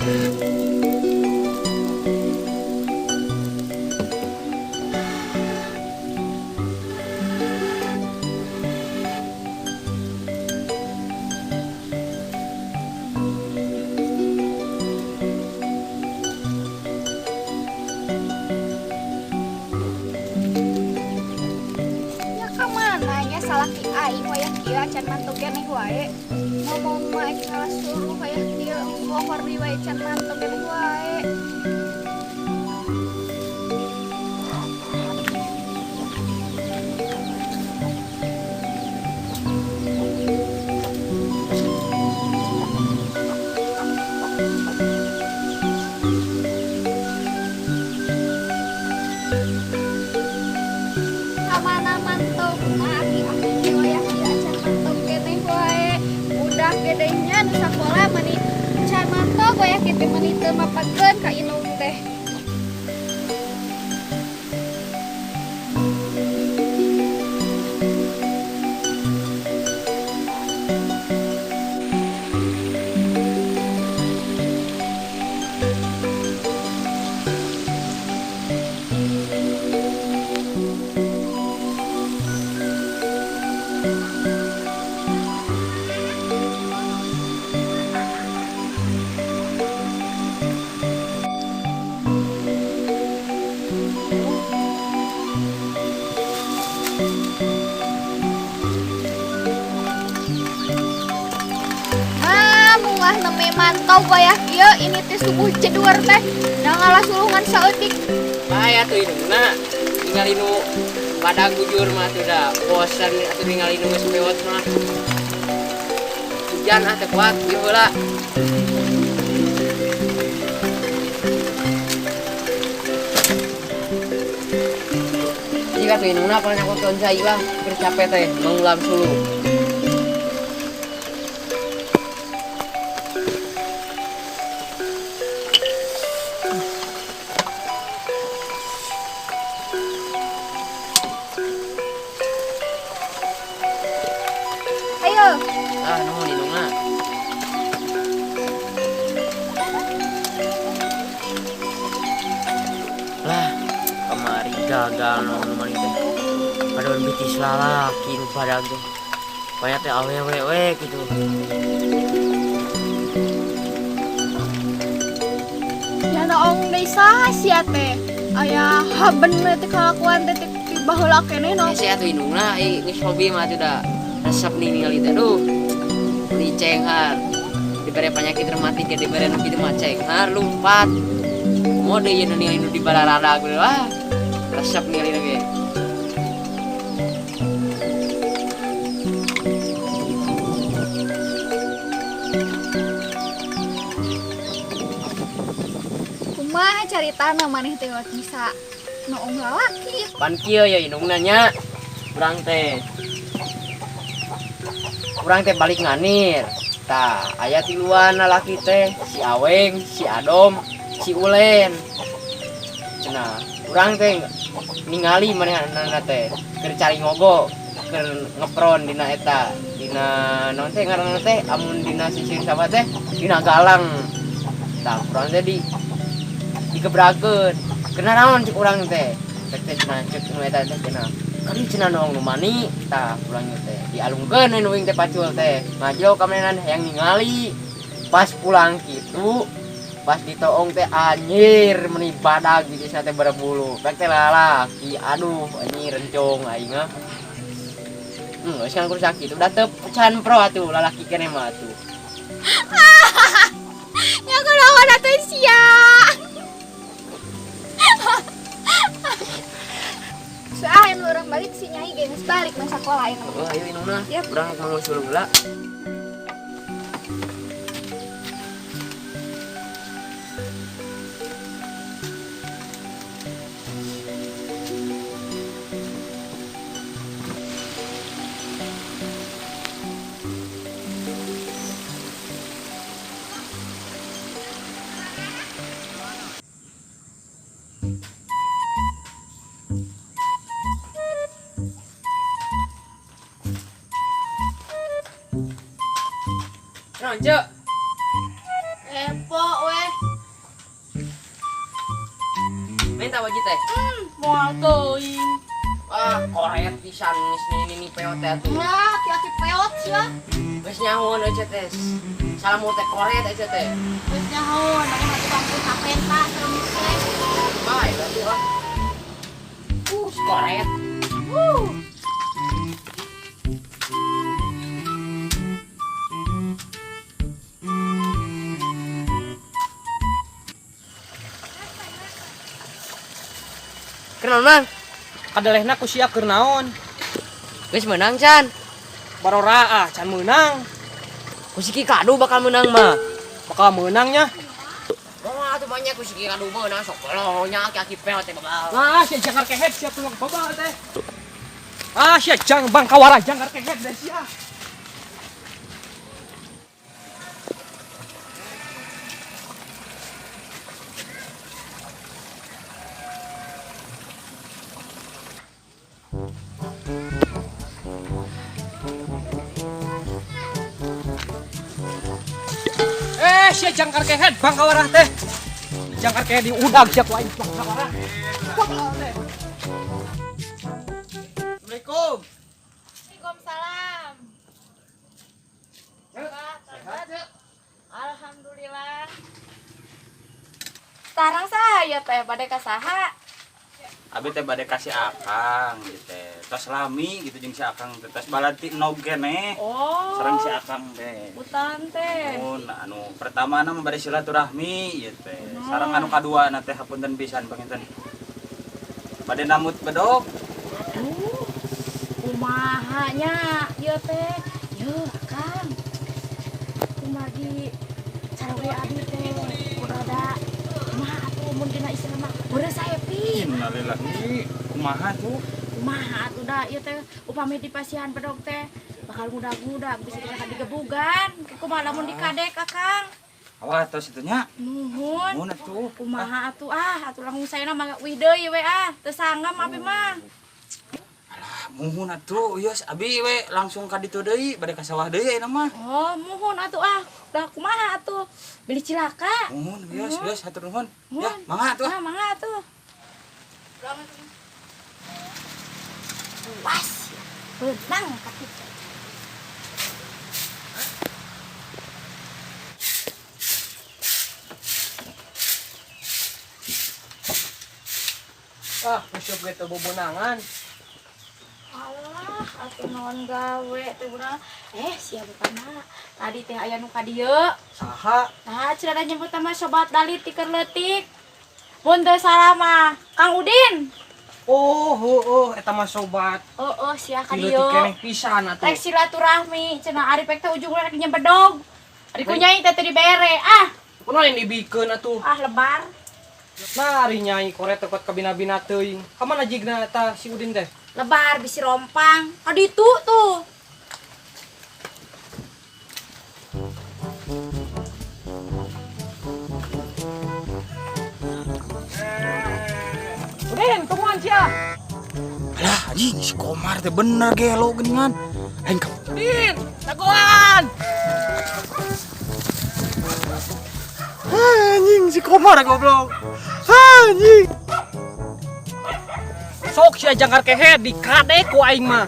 Ya ka mana nya salaki aing wayah kieu acan mantog keneh wae. Ngomong mah ek ngalah suluh wayah kieu lohor deui wae can mantog keneh wae. Ka mana mantogna aki-aki ge wayah kieu acan mantog keneh wae. Budak gede nya nu sakola meni can mantog wayah kieu teh meni teu mapakeun ka indung teh. Ah, muah neme mantau wayah kieu ini teh subuh cedur teh. Da ngalah sulungan saeutik. Bahaya tuh indungna ningali nu badag bujur mah tuh da bosan atuh ningali nu geus pewot mah. Hujan ah teu kuat ieu heula. Jika tuh indungna pernah nyakukeun cai lah keur capek teh mengulam suluh. Ayo. Ah, nuhun indungna. Lah, kamari gagal nu mani teh. Padahal bitis lalaki nu badag teh. Banyak teh awewe we gitu. Ya naong deui saha sia teh? Aya haben we teh kalakuan teh ti baheula keneh no. Hese atuh indungna ai geus hobi mah atuh da. Resep ningali teh aduh. Meni cenghar. Dibere penyakit rematik ge dibere nu kitu mah cenghar lumpat. Mode ieu nu ningali nu di bararada gitu ah. Resep ningali ge. Kumaha caritana maneh teh bisa noong lalaki? Pan kieu ya indungna nya. Urang teh. Urang teh balik nganir. Tah, aya tiluan lalaki teh, si Aweng, si Adom, si Ulen. Cenah, urang teh ningali manehanana teh keur cari ngogo, keur ngepron dina eta, dina naon teh ngaranna teh amun dina sisir sawah teh dina galang. Tah, urang teh di digebrakeun. Kena naon cek urang teh? Cek teh cenah cek nu eta teh cenah. Kali cenah noong nu mani, tah urang teh dialungkeun we nu uing teh pacul teh. Ngajlo ka manehan hayang ningali. Pas pulang kitu, pas ditoong teh anjir meni badag bitisna teh berbulu. Pek teh lalaki, aduh anjir rencong aing mah. Geus kan kudu sakitu da teu can pro atuh lalaki keneh mah atuh. Nya kunaon atuh sia. Soalnya nu urang balik si Nyai ge geus balik mah sakola ayeuna mah. Oh, ayo indungna. Yap. Urang mau suluh heula. Naon, Cek? Kepo weh. eta wajit teh. Moal teuing. Ah, koret pisan geus nini peot teh atuh. Nah, aki-aki peot sia. Geus nyahoan euy teh. Salamur teh koret euy teh. Geus nyahoan, maneh mah tukang kapenta sareng teh. Bae atuh ah. Si koret. Kenal nang? Kadelehna ku sia keur naon? Geus meunang can. Barora ah can meunang. Ku si Ki Kadu bakal meunang mah. Bakal meunangnya. Moal atuh banyak ku si Ki Kadu meunang sok nya aki-aki peot teh babal. Nah, sia jangkar kehed sia tulang babal teh. Ah, sia jang bangkawara jangkar kehed deh sia. Eh, sia jangkar kehed bangkawara teh. Jangkar kehed diudag sia ku aing bangkawara. Babal teh. Assalamualaikum. Waalaikumsalam. Alhamdulillah. Tarang saya teh bade ka saha? Abi teh bade kasih akang gitu teh. Tos lami gitu jeung si akang teh. Tos balad ti nog keneh. Oh. Sareng si akang teh. Butan teh. Mun anu pertama na mah bade silaturahmi ieu teh. Sareng anu kadua na teh hapunten pisan panginten. Bade namut bedog. Aduh. Kumaha nya ieu teh? Yeuh, Akang. Kumargi caroge abi teh rada kumaha atuh mun dina istilah mah beureus happy. Innalillahi. Kumaha tuh? Kumaha atuh da ieu teh upami di pasihan bedog teh bakal ngudag-ngudag bisa kita digebugan. Kumaha lamun dikadek Akang? Awas tos itu nya. Nuhun. Mun atuh. Kumaha atuh ah atuh langsung saya mah wih deui we ah teu sanggam abi mah. Alah, muhun atuh. Yos abi we langsung ka ditu deui bade ka sawah deui ayeuna mah. Oh, muhun atuh ah. Dah kumaha atuh? Beli cilaka. Muhun, yos, yos hatur nuhun. Muhun. Ya, mangga atuh. Ah, mangga atuh. Was. Benang kaki. Ah, musuh ge teu bobonagan. Alah, atuh naon gawe teh urang. Eh, sia bukan tadi teh aya nu ka dieu. Saha? Nah, cenah nyebut sama sobat dalit ti keur leutik. Mun teu salah mah Kang Udin. Oh, heueuh eta mah sobat. Oh, sia ka Ti dieu. leutik keneh pisan atuh. Rek silaturahmi cenah ari pek teh ujungna rek nyebedog. Ari ku nyai teh teu dibere. Ah, Kunaon yang dibikeun atuh? ah lebar. Nah, ari nyai koret tekot kabina-bina teuing. Ka mana jigna eta si Udin teh? Lebar bisi rompang. Ka ditu tuh. Udin, tungguan sia. Alah, anjing si Komar teh bener gelo geuningan. Aing ka Udin, dagoan. Anjing si Komar goblok. Anjing. Sok sia jangkar kehed dikadek ku aing mah.